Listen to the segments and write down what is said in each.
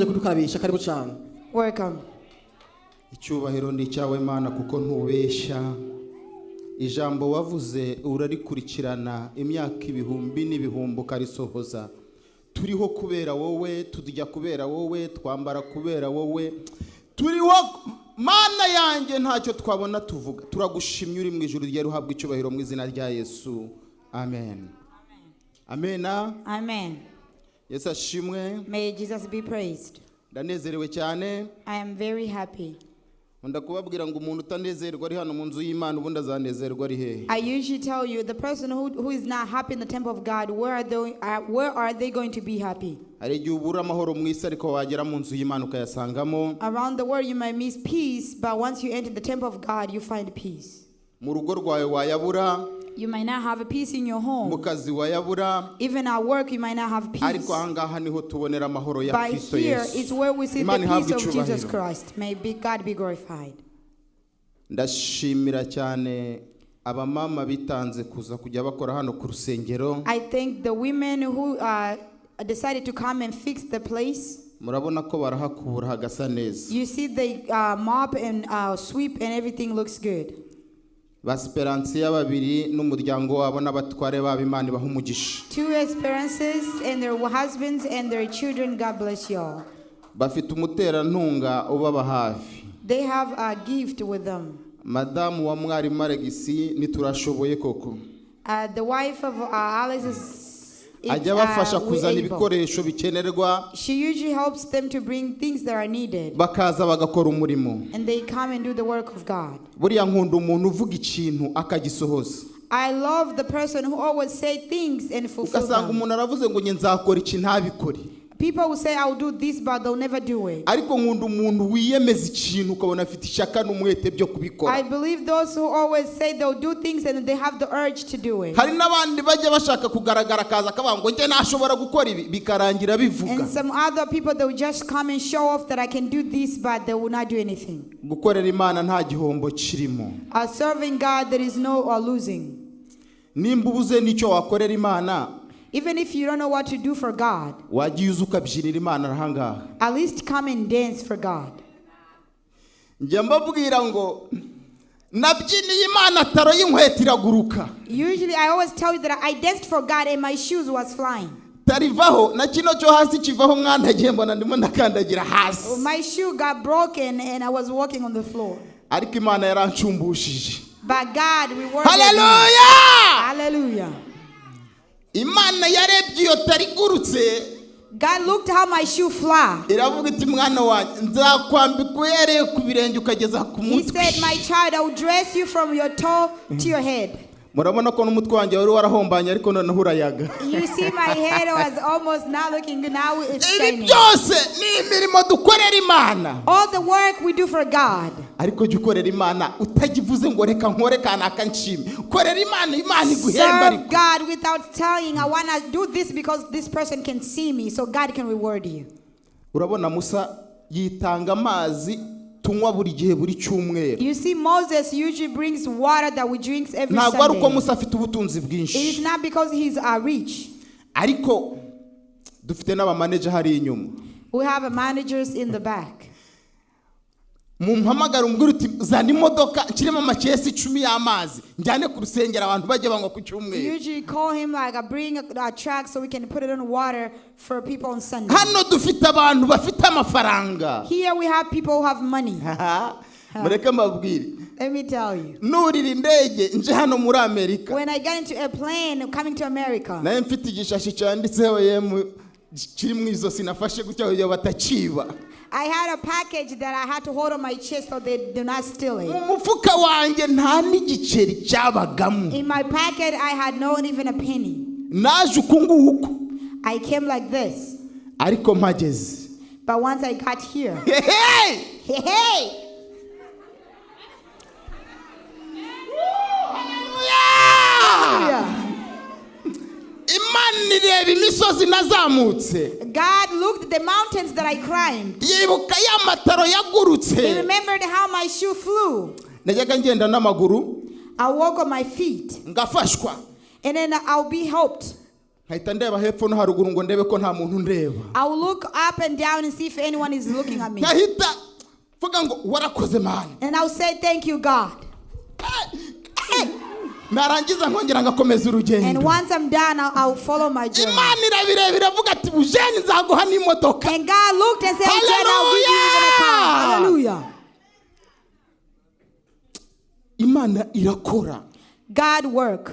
Kudukarabisha, karibu cyane. Welcome. Icyubahiro ni icyawe Mana, kuko ntubeshya. Ijambo wavuze urarikurikirana imyaka ibihumbi n'ibihumbi ukarisohoza. Turiho kubera wowe, turya kubera wowe, twambara kubera wowe, turiho Mana yanjye. Ntacyo twabona tuvuga. Turagushimye uri mu ijuru ryari, uhabwa icyubahiro mu izina rya Yesu, amen, amena. Amen. Yesu ashimwe. May Jesus be praised. Ndanezerewe cyane. I am very happy. Nkunda kubabwira ngo umuntu utanezerwa ari hano mu nzu y'Imana, ubundi azanezerwa ari hehe? I usually tell you the person who is not happy in the temple of God, where are they going to be happy? Hari igihe ubura amahoro mu isi, ariko wagera mu nzu y'Imana ukayasangamo. Around the world, you might miss peace, but once you enter the temple of God, you find peace. Mu rugo rwawe wayabura. You might not have a peace in your Mu home. Kazi wayabura. Even at work, you might not have peace. Ariko ahangaha niho tubonera amahoro ya But Kristo here Yesu. is where we see the Imana ihabwe peace of Jesus icyubahiro. Christ. May God be glorified. Ndashimira cyane abamama bitanze kuza kujya bakora hano ku rusengero. I thank the women who decided to come and fix the place. Murabona ko barahakubura hagasa neza. You see, they mop and sweep, and everything looks good. Ba Siperansiya babiri n'umuryango wabo n'abatware babo, Imana ibaha umugisha. Two Esperances and their husbands and their children. God bless you all. Bafite umuterankunga ubaba hafi. They have a gift with them. Madamu wa mwarimu Alegisi ntiturashoboye koko. The wife of Alex is Ajya abafasha we kuzana able. Ibikoresho bikenerwa. She usually helps them to bring things that are needed, Bakaza bagakora umurimo. And they come and do the work of God. Buriya nkunda umuntu uvuga ikintu akagisohoza. I love the person who always say things and fulfill Ugasanga them. Umuntu aravuze ngo njye nzakora iki, ntabikore. People will say, "I'll do this," but they'll never do it. Ariko nkunda umuntu wiyemeza ikintu, ukabona afite ishyaka n'umwete byo kubikora. I believe those who always say they'll do things and they have the urge to do it. Hari n'abandi bajya bashaka kugaragara, akaza akavuga ngo njye nashobora gukora ibi, bikarangira bivuga. And some other people, they'll just come and show off that I can do this, but they will not do anything. Gukorera Imana nta gihombo kirimo. Serving God, there is no losing. Nimba ubuze n'icyo wakorera Imana, Even if you don't know what to do for God, wagiye uza ukabyinira Imana ahangaha. At least come and dance for God. Njya mbabwira ngo nabyiniye Imana, talon y'inkweto iraguruka. Usually, I always tell you that I danced for God and my shoes was flying. Talon ivaho na kino cyo hasi kivaho, mwandagiye mbona ndimo ndakandagira hasi. My shoe got broken and I was walking on the floor. Ariko Imana yaransumbushije. But God rewarded me. Haleluya! Hallelujah. Imana yarebye iyo talon igurutse. God looked how my shoe fly. Iravuga iti mwana wanjye, nzakwambika uhereye ku birenge ukageza ku He mutwe. said, "My child, I will dress you from your toe to your head." Murabona ko n'umutwe wanjye wari warahombanye, ariko noneho urayaga. You see, my head was almost not looking good. Now it's Ibi shining. Byose ni imirimo dukorera Imana. All the work we do for God. Ariko jya ukorera Imana utagivuze ngo reka nkore kanaka nshime. Korera Imana, Imana iguhemba. Serve Ariko God without telling, "I want to do this because this person can see me," so God can reward you. Urabona Musa yitanga amazi tunywa buri gihe, buri cyumweru. You see, Moses usually brings water that we drink every Ntabwo ari uko Sunday. Musa afite ubutunzi It is bwinshi. Not because he's rich. Ariko dufite n'abamaneja hariya inyuma. We have managers in the back. Mumpamagara umbwira uti zana imodoka nshyiremo amakesi 10 y'amazi njyane ku rusengero, abantu bajye banywa ku cyumweru. Usually call him like, I bring a truck so we can put it on water for people on Sunday. Hano dufite abantu bafite amafaranga. Here we have people who have money. Mureke mbabwire. Let me tell you. Nurira indege nje hano muri Amerika, When I got into a plane coming to America, nayo mfite igishashi cyanditseho yemu kiri mu izosi, nafashe gutya kugira ngo batakiba. I had a package that I had to hold on my chest so they do not steal it. Mu mufuka wanjye nta n'igiceri cyabagamo. In my pocket, I had not even a penny. Naje uku nguku. I came like this. Ariko mpageze, But once I got here, hehe! Hey, hey! Haleluya! Yeah. Imana ireba imisozi nazamutse. God looked at the mountains that I climbed. Yibuka ya ma talon yagurutse. He remembered how my shoe flew. Najyaga ngenda n'amaguru, I walk on my feet ngafashwa. And then I'll be helped. Nkahita ndeba hepfo no haruguru ngo ndebe ko nta muntu ndeba. I will look up and down and see if anyone is looking at me. Nkahita mvuga ngo warakoze Mana. And I'll say, "Thank you, God." Narangiza nkongera ngakomeza And urugendo. Once I'm done, I'll follow my journey. Imana irabireba iravuga ati Eugene nzaguha n'imodoka. And God looked and said, "Jen, I'll give you even a car." Hallelujah. Hallelujah. Imana irakora. God work.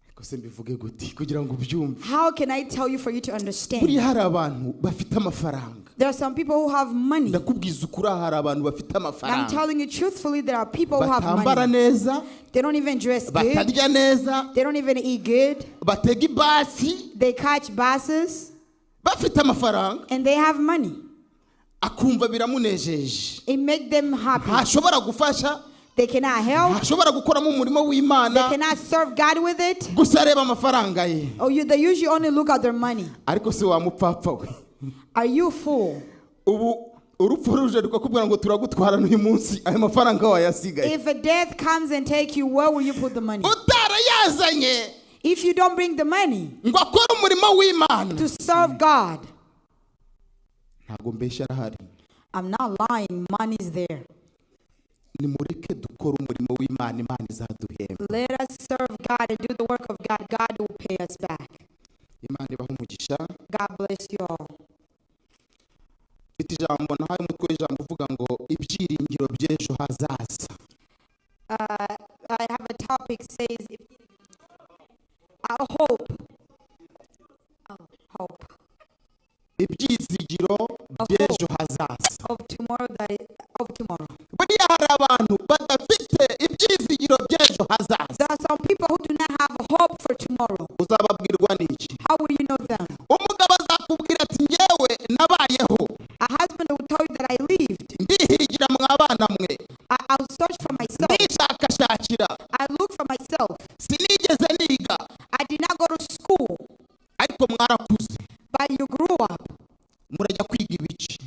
Ariko se mbivuge gute kugira ngo ubyumve? How can I tell you for you to understand? Buriya hari abantu bafite amafaranga. There are some people who have money. Ndakubwiza ukuri aha hari abantu bafite I'm amafaranga telling you truthfully, there are people who have batambara money. Neza, They don't even dress good. batarya neza, They don't even eat good. batega ibasi They catch buses bafite amafaranga and they have money. Akumva biramunejeje. It makes them happy. Ntashobora gufasha, They cannot help. ntashobora gukoramo umurimo w'Imana, They cannot serve God with it. Gusa areba amafaranga ye. Oh, they usually only look at their money. Ariko si wa mupfapfa we? Are you fool? Ubu urupfu ruje rukakubwira ngo turagutwara n'uyu munsi ayo mafaranga wayasigaye? If a death comes and take you, where will you put the money? Utarayazanye If you don't bring the money ngo akore umurimo w'Imana. To serve God, Ntabwo mbeshya arahari. I'm not lying. Money is there. Nimureke dukore umurimo w'Imana, Imana izaduhemba. Let us serve God and do the work of God. God will pay us back. Imana ibahe umugisha. God bless you all. Mfite ijambo nahaye umutwe w'ijambo uvuga ngo ibyiringiro by'ejo hazaza. I have a topic says hope. Oh, hope Ibyizigiro by'ejo hazaza. Of tomorrow, that is, of tomorrow. Buriya hari abantu badafite ibyizigiro by'ejo hazaza. There are some people who do not have hope for tomorrow. Uzababwirwa n'iki? How will you know them? Umugabo azakubwira ati ngewe nabayeho. A husband will tell you that I lived. Ndihigira mwa bana mwe. I'll search for myself. Ndishakashakira. I look for myself. Sinigeze niga. I did not go to school, Ariko mwarakuze. But you grew up. Murajya kwiga ibiki?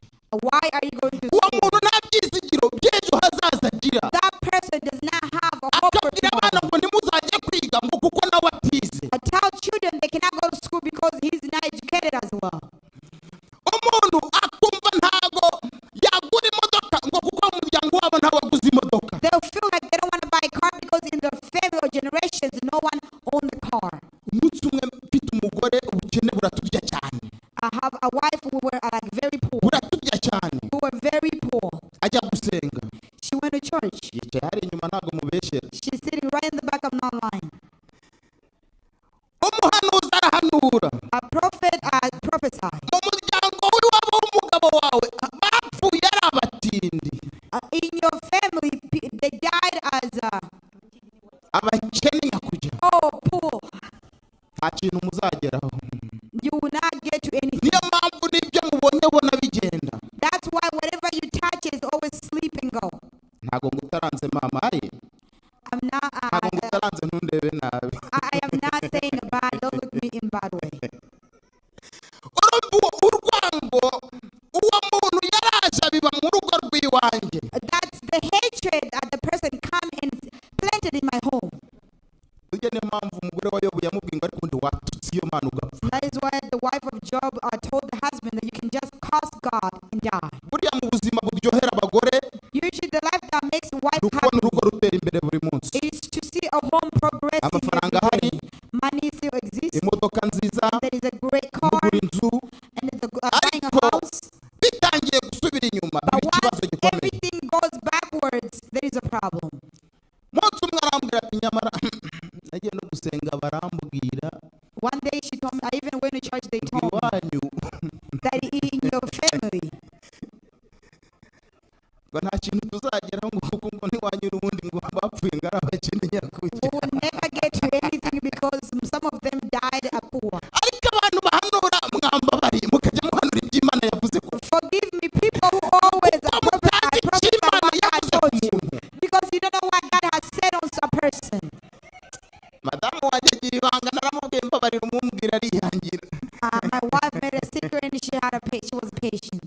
Why are you going to Uwo school? Muntu nta byizigiro by'ejo hazaza agira. That person does not have a hope for Akabwira abana tomorrow. ngo ntimuzajye kwiga ngo kuko nawe atize. I tell children they cannot go to school because he's not educated as well. Umuntu akumva ntago yagura imodoka ngo kuko mu muryango wabo ntawaguze imodoka. They'll feel like they don't want to buy a car because in their family or generations, no one owned a car. Umunsi umwe mfite umugore ubukene buraturya cyane. I have a wife who were like very poor. Buraturya cyane. We were very poor. Ajya gusenga. She went to church. Yicaye hari inyuma ntabwo mubeshyera. She's sitting right in the back. I'm not lying. Umuhanuzi arahanura. A prophet prophesied. Mu muryango w'iwabo w'umugabo wawe bapfuye ari abatindi. In your family, they died as Abakene nyakujya. Oh, poor. Nta kintu muzageraho. You will not get to anything. Niyo mpamvu n'ibyo mubonye ubona bigenda. That's why whatever you touch is always sleep and go. Ntabwo ngutaranze mama aye. I'm not. Ntabwo ngutaranze ntundebe nabi. I am not saying bad. Don't look me in bad way. Urumva urwango uwo muntu yaraje abiba mu rugo rw'iwanjye. That's the hatred that the person come and planted in my home. Burya niyo mpamvu umugore wa Yobu yamubwiye ngo ariko ubundi watutse iyo Mana ugapfa. That is why the wife of Job told the husband that you can just curse God and die. Buriya mu buzima buryohera abagore Usually, the life that makes wife ni ukubona happy urugo rutera imbere buri munsi. Is to see a home progressing Amafaranga every ahari, day. Money still exists. Imodoka nziza, There is a great car mugura inzu, and it's a buying a ariko house. Bitangiye gusubira inyuma But biba ikibazo once gikomeye. Everything goes backwards, there is a problem. Umunsi umwe arambwira ati nyamara nagiye no gusenga barambwira One day she told me, I even went to church, they ngo told me iwanyu that in your family, ngo nta kintu tuzageraho ngo kuko ngo ntiwanyu n'ubundi ngo bapfuye ngo ari abakene nyakujya. We will never get to anything because some of them died a poor. Ariko abantu bahanura mwambabariye mukajya muhanura ibyo Imana yavuze ko Forgive me, people who always kuko prophesy, mutazi icyo prophesy Imana what God yavuze ku told you. muntu. Because you don't know what God has said on a person. Madamu wanjye agira ibanga naramubwiye mbabarira umumbwira ariyangira. My wife made a secret and she was patient.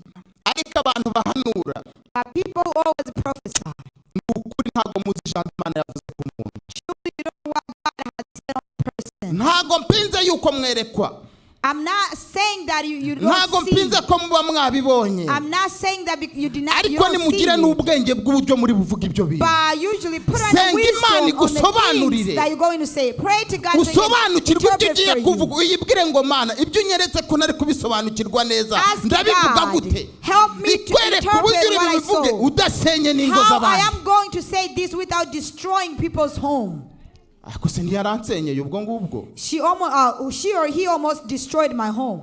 Ariko abantu bahanura But people who always prophesy. Ni ukuri ntabwo muzi ijambo Imana yavuze ku muntu. Truly, you don't know what God has said on a person. Ntago mpinze yuko mwerekwa. I'm not saying that you Ntago don't see. mpinze ko muba mwabibonye. I'm not saying that you did not, you Ariko don't see nimugire it. N'ubwenge bw'uburyo muri buvuga ibyo bintu. But usually put on the Senga wisdom Imana on the igusobanurire. things that you're going to say. Pray to God so he can Usobanukirwe ibyo interpret ugiye for you. kuvuga, uyibwire ngo mana ibyo unyeretse ko ntari kubisobanukirwa neza, Ask ndabivuga God, gute? help me to Ikwereke uburyo interpret uri what I bubivuge saw. udasenye n'ingo How I z'abandi. am going to say this without destroying people's home. Ariko se ntiyaransenyeye ubwo ngubwo? She or he almost destroyed my home.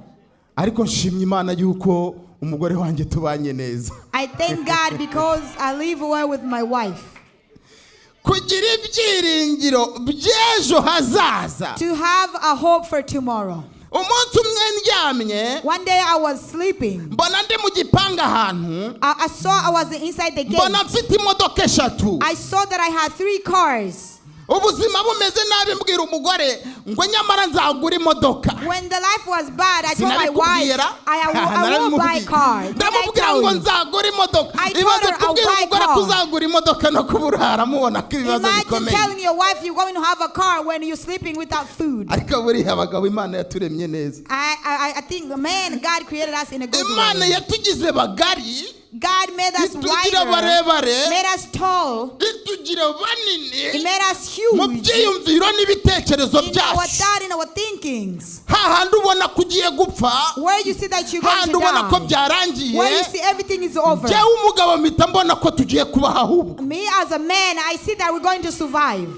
Ariko nshimye Imana yuko umugore wanjye tubanye neza. I thank God because I live well with my wife. Kugira ibyiringiro by'ejo hazaza. To have a hope for tomorrow. Umunsi umwe ndyamye, One day I was sleeping. Mbona ndi mu gipangu ahantu, I saw I was inside the gate. Mbona mfite imodoka eshatu. I saw that I had three cars. Ubuzima bumeze nabi, mbwira umugore ngo nyamara nzagura imodoka. When the life was bad, I told my wife, Sinabikubwira. I will buy a car. Did I Ndamubwira tell ngo you? nzagura imodoka. I told Ibaze her I'll kubwira buy umugore car. ko uzagura imodoka no kuburara mubona ko ibibazo Imagine bikomeye. telling your wife you're going to have a car when you're sleeping without food. Ariko buriya abagabo Imana yaturemye neza. I think, man, God created us in a good Imana way. Yatugize bagari, God made us itugira wider, barebare, made us tall, itugira He banini made us mu huge byiyumviro n'ibitekerezo in our byacu. thought, in our thinkings. Hahandi ubona ko ugiye gupfa, Where you see that you're going hahandi to ubona ko die, byarangiye, where you see everything is over. njyewe umugabo mpita mbona ko tugiye kubaho ahubwo. Me as a man, I see that we're going to survive.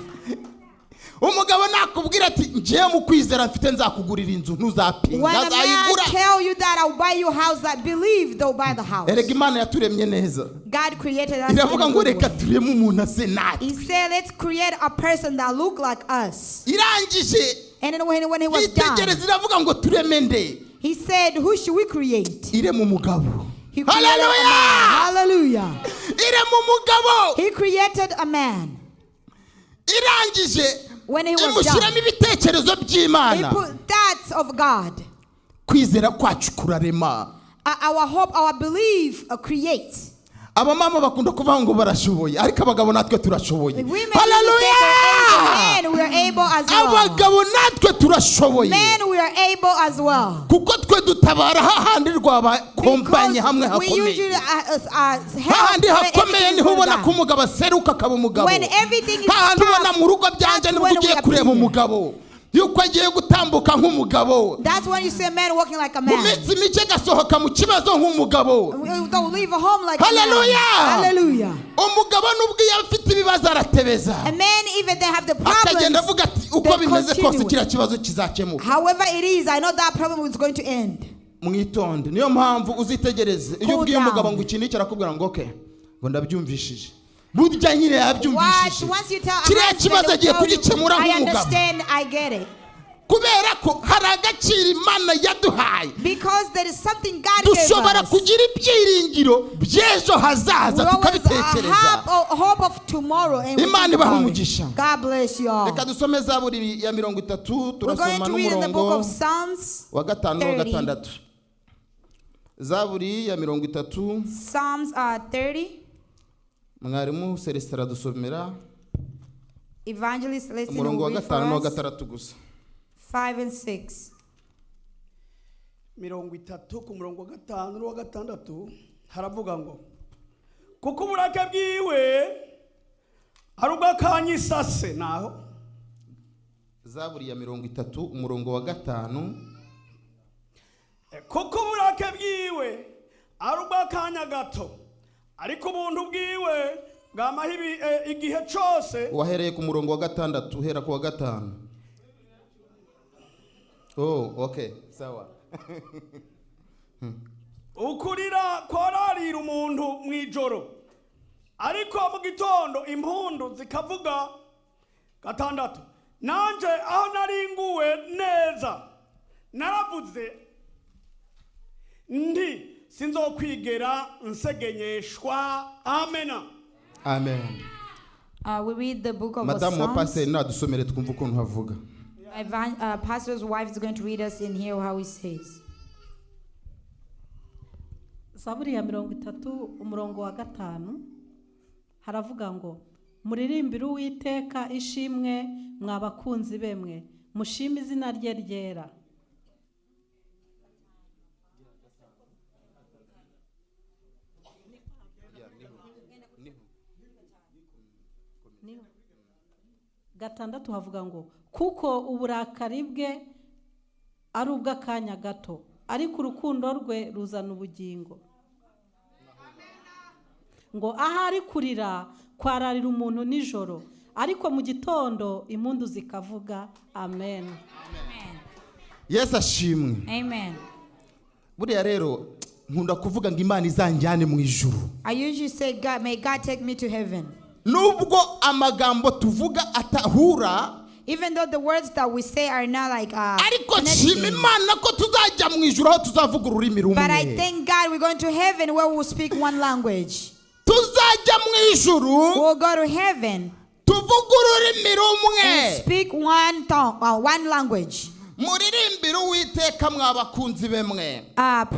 Umugabo nakubwira ati ngiye mu kwizera mfite nzakugurira inzu ntuzapinga, When a man azayigura. Tell you that I'll buy you a house, that believe they'll buy the house. Erega Imana yaturemye neza. God created us in Iravuga a ngo good reka way. tureme umuntu ase natwe. He said, let's create a person that look like us. Irangije And then when he was done, yitegereza iravuga ngo tureme nde? He said, who should we create? Irema umugabo. He created a Haleluya. man. Hallelujah. Irema umugabo. He created a man. Irangije When he was imushyiramo done, ibitekerezo he by'Imana. put thoughts of God. Kwizera kwacu kurarema. Our hope, our belief creates. Abamama bakunda kuvuga ngo barashoboye, ariko abagabo natwe turashoboye. Women usually Haleluya. say they're able. Men, we are able as well. Abagabo natwe turashoboye. Men, we are able as well. Kuko twe dutabara hahandi rwabakompanye hamwe Because we hakomeye. Usually help Hahandi when hakomeye everything is niho ubona going ko down. umugabo aseruka akaba umugabo. When everything is Hahandi ubona tough, mu rugo byanjye that's nibwo when ugiye we kureba appear. Umugabo yuko agiye gutambuka nk'umugabo, That's when you see a man walking like a mu man. minsi mike agasohoka mu kibazo nk'umugabo. We don't leave a home like a man. Hallelujah. Hallelujah. Umugabo nubwo iyo afite ibibazo aratebeza, A man, even they have the akagenda problems, avuga ati uko they bimeze kose continue. kiriya kibazo kizakemuka. However it is, I know that problem is going to end. Mwitonde, niyo mpamvu uzitegereze iyo Cool ubwiye umugabo down. ngo iki n'iki arakubwira ngo okay, ngo ndabyumvishije, burya nyine Watch, yabyumvishije. Once you tell a Kiriya husband, kibazo they'll agiye tell you, kugikemura I nk'umugabo. understand, I get it. Kubera ko hari agaciro Imana yaduhaye, Because there is something God gave dushobora us. Kugira ibyiringiro by'ejo hazaza We always tukabitekereza. Have a hope of tomorrow and we Imana think ibahe about it. umugisha. God bless you all. Reka dusome Zaburi ya 30. We're going Turasoma to read in the book n'umurongo of Psalms wa gatanu n'uwa 30. gatandatu. Zaburi ya 30. Psalms 30. Mwarimu Celestin aradusomera. Evangelist Celestine Umurongo wa will read gatanu n'uwa for us. gatandatu gusa. 5 and 6. 30 ku murongo wa gatanu n'uwa gatandatu haravuga ngo kuko uburake bwiwe ari ubw'akanyisase naho. Zaburi ya 30 umurongo wa gatanu. Kuko uburake bwiwe ari ubw'akanya gato ariko ubuntu bwiwe bwamaho igihe cyose. Wahereye ku murongo wa gatandatu, uhera ku wa gatanu. Oh, okay, sawa. Ukurira kwararira umuntu mu ijoro ariko mu gitondo impundu zikavuga. Gatandatu nanje aho naringuwe neza naravuze nti sinzokwigera nsegenyeshwa. Amena. Amen. We read the book of Madamu wa Psalms. pasiteri nadusomere twumve ukuntu havuga. Pastor's wife is going to read us in here how he says. Zaburi ya 30 umurongo wa gatanu haravuga ngo muririmbire Uwiteka ishimwe mwa bakunzi be mwe. Mushime izina rye ryera. Niho. Gatandatu havuga ngo kuko uburakari bwe ari ubw'akanya gato, ariko urukundo rwe ruzana ubugingo. Ngo ahari kurira kwararira umuntu nijoro, ariko mu gitondo impundu zikavuga. Amen. Yesu ashimwe. Amen. Buriya rero nkunda kuvuga ngo Imana izanjyane mu ijuru. I usually say, God, may God take me to heaven. Nubwo amagambo tuvuga atahura, Even though the words that we say are not like ariko nshima connecting. Imana ko tuzajya mu ijuru aho tuzavuga ururimi But I rumwe. thank God we're going to heaven where we'll speak one language. Tuzajya mu ijuru We'll go to heaven tuvuge ururimi rumwe. And speak one tongue, one language. Muririmbire Uwiteka mwa bakunzi be mwe.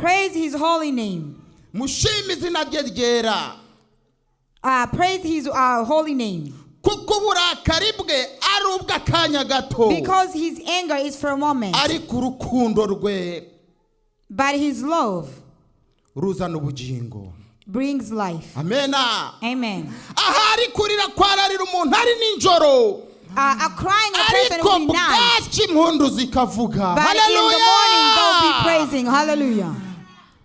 Praise His holy name. Mushime izina rye ryera. Praise His holy name. Kuko uburakari bwe ari ubw'akanya gato, Because His anger is for a moment, ariko urukundo rwe but His love ruzana ubugingo. Brings life. Amena. Amen. Ahari kurira kwararira umuntu ari nijoro, A crying a person ariko will be night, bwacya impundu zikavuga. but in the morning they'll be Haleluya. praising. Hallelujah.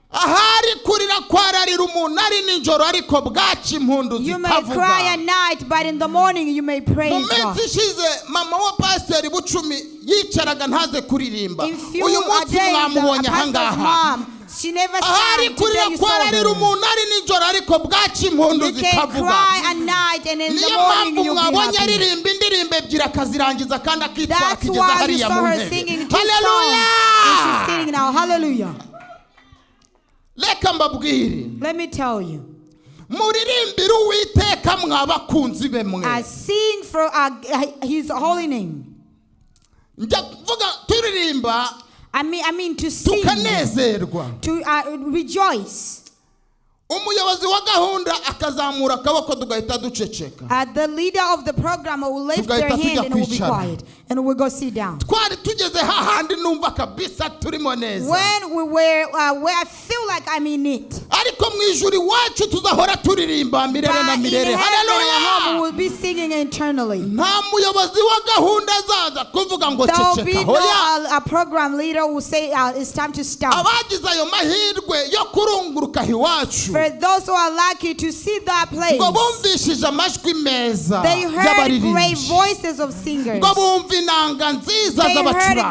Ahari kurira kwararira umuntu ari nijoro, ariko bwacya impundu You may cry zikavuga. at night, but in the morning you may Mu praise God. minsi ishize mama wa pasiteri Bucumi yicaraga ntaze kuririmba. In few Uyu munsi days, mwamubonye a pastor's ahangaha. mom, she never Ahari sang. kurira Today you saw kwararira her. umuntu ari nijoro, ariko bwacya impundu You can zikavuga. cry at night, and in the Niyo morning mpamvu you'll be mwabonye happy. aririmba indirimbo ebyiri akazirangiza kandi akitwara That's akigeza why you hariya saw mu her ntebe. singing two songs. Haleluya. And she's sitting now. Hallelujah. Reka mbabwire. Let me tell you. Muririmbire Uwiteka mwa bakunzi be mwe. I sing for His holy name. Njya kuvuga turirimba I mean to sing, tukanezerwa, to rejoice. Umuyobozi wa gahunda akazamura akaboko tugahita duceceka. The leader of the program will lift their Tugahita hand tujya and will be kwicara. Quiet, and we'll go sit down. Twari tugeze hahandi numva kabisa turimo neza, When we were where I feel like I'm in it. Ariko mu ijuru iwacu tuzahora turirimba mirere na But in mirere. heaven, our home, Haleluya. we will be singing internally. Nta muyobozi wa gahunda azaza kuvuga ngo There will be ceceka no hoya. a program leader who will say it's time to stop. Abagize ayo mahirwe yo kurunguruka aho iwacu, For those who are lucky to see that place, ngo bumvishije amajwi meza they heard great y'abaririmbyi, voices of singers. ngo bumva inanga nziza They heard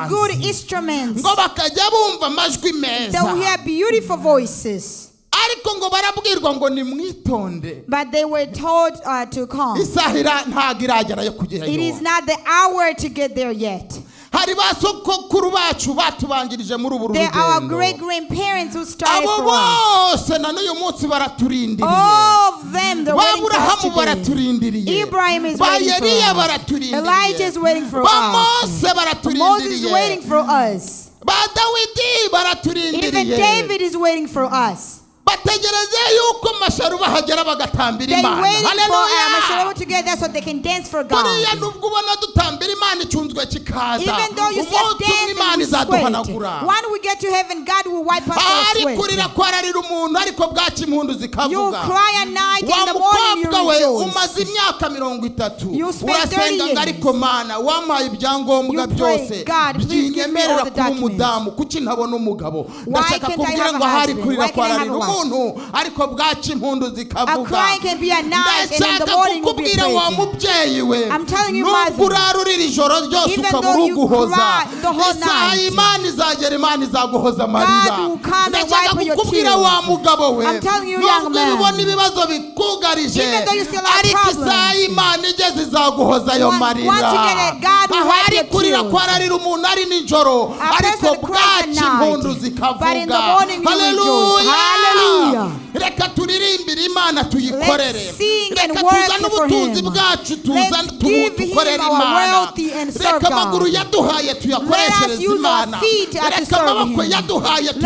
good z'abacuranzi, instruments. ngo bakajya bumva amajwi They meza, will hear beautiful voices. Ariko ngo barabwirwa ngo nimwitonde. But they were told to come. Isaha ntabwo iragera yo It kugerayo. is not the hour to get there yet. Hari ba sokokuru bacu batubanjirije muri ubu They're our rugendo. Great grandparents who started Abo for us. bose na n'uyu munsi baraturindiriye. All of them, they're Ba waiting for us Aburahamu today. baraturindiriye, Ibrahim is ba waiting for Eliya us. baraturindiriye, Elijah is waiting for ba us. Mose Moses is baraturindiriye, waiting for us. ba Dawidi Even baraturindiriye. David is waiting for us. Bategereze yuko masharu bahagera bagatambira They're Imana. waiting for Haleluya. Mashallah to get there so they can dance for Buriya God. nubwo ubona dutambira Imana icyunzwe kikaza, Even though you see us umunsi umwe dancing Imana with sweat, izaduhanagura. when we get to heaven, God will wipe us our Ahari sweat. kurira kwararira umuntu ariko bwacya impundu You zikavuga. cry at night, Wa in the morning mukobwa you we, rejoice. umaze imyaka 30 You spent urasenga 30 ngo years. ariko Mana wampaye ibyangombwa You pray, byose God, please give me byinyemerera all the kuba documents. umudamu, kuki ntabona umugabo? Why Ndashaka can't I kubwira have ngo a ahari husband? kurira Why can't I have kwararira a wife? umuntu ariko bwacya impundu zikavuga. Crying can be at night, and in the Ndashaka morning you'll be kukubwira wa praising. mubyeyi we, I'm telling you, nubwo mother, urara urira ijoro ryose even ukaba though you uruguhoza, cry the whole isaha night, Imana izagera Imana izaguhoza amarira. God will come and Ndashaka wipe your kukubwira tears. wa mugabo we, I'm telling you, young nubwo man, ibibona ibibazo bikugarije, even though you still have ariko problems, isaha Imana igeze izaguhoza ayo marira. Once you get it, God will wipe Ahari your kurira tears. kwararira umuntu ari nijoro, A ariko person cries at bwacya impundu night, zikavuga. but in the morning you rejoice. Haleluya. Hallelujah. Reka turirimbire Imana. Imana tuyikorere. Let's sing and Reka work tuzane for ubutunzi him. bwacu tuzane Let's give him tubukorere our Imana. wealthy and serve Reka amaguru God. yaduhaye tuyakoreshereze Let us use our Imana. feet to Reka serve amaboko him. yaduhaye Let us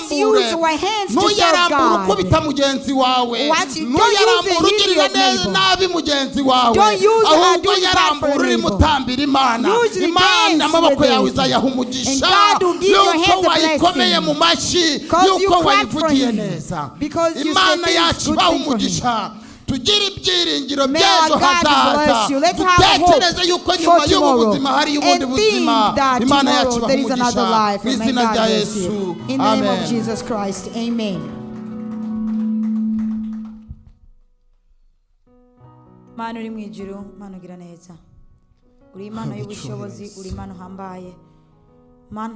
tuyarambure. use our hands to serve Ntuyarambure God. ukubita mugenzi wawe. What you- don't use Ntuyarambure it, ugirira your neighbor. nabi mugenzi wawe. Don't use it, Ahubwo doing bad for yarambure your urimo neighbor. utambira Imana. Use it, Imana dance amaboko with yawe it. izayaha umugisha. And God will give your Yuko hands a wayikomeye blessing. mu mashyi, Because you yuko clap for wayivugiye him. neza. Because you said Imana things, yacu good ibaha thing for him. umugisha. Tugire ibyiringiro May by'ejo our God hazaza. bless you. Let's have hope Dutekereze yuko nyuma for y'ubu tomorrow. buzima hariyo ubundi And think buzima. that Imana yacu tomorrow ibaha there is another umugisha life. mu And may izina God rya bless Yesu. you. In the name of Amen. Jesus Christ. Amen. Mana uri mu ijuru, Mana ugira neza. Uri Imana y'ubushobozi, uri Imana uhambaye. Mana